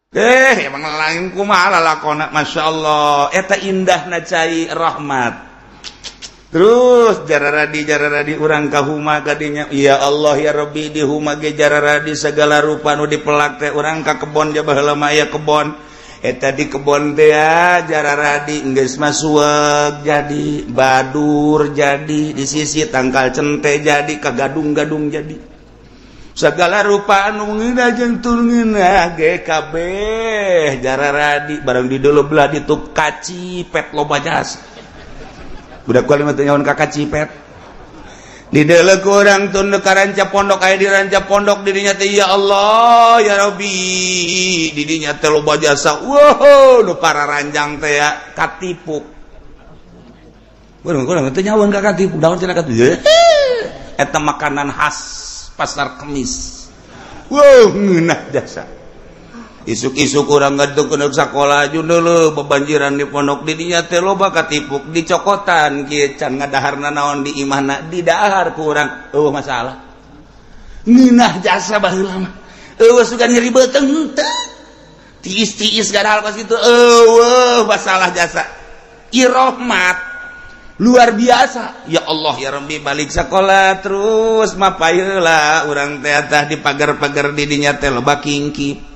Emang lain kumaha lalakona. Masya Allah, eta indahna cai rahmat. Terus jararadi jararadi urang ka huma kadinya. Ya Allah ya Rabbi, di huma ge jararadi segala rupa nu dipelak teh. Urang ka kebon ja, baheula mah aya kebon. Eta di kebon teh ya jararadi, geus mah suweg jadi, badur jadi, di sisi tangkal cente jadi, ka gadung-gadung jadi, segala rupa anu ngeunah jeung teu ngeunah ge kabeh jararadi. Barang di dulu belah ditu kacipet loba jasa. Budak kali mah teu nyaho ka kacipet. Di deuleu ku urang tun ka ranca pondok, aya di ranca pondok dirinya teh. Ya Allah ya Rabbi, didinya teh loba jasa. Wow, nu para ranjang teh ya katipuk. Urang urang teu nyaho ka katipuk daun cenah, katipuk eta makanan khas Pasar Kemis. Wow, ngeunah jasa. Isuk-isuk urang ngaduk ke sekolah dulu, bebanjiran di pondok didinya teh loba katipuk, dicokotan kieu can ngadaharna naon di imahna, didahar ku urang, eueuh masalah. Ngeunah jasa baheula mah, eueuh sugan nyeri beuteung teu, tiis-tiis gadahal kos kitu, eueuh masalah jasa. Irohmat luar biasa. Ya Allah ya Rabbi, balik sekolah terus mapay heula urang teh. Tah, di pagar-pagar didinya teh loba kingkip.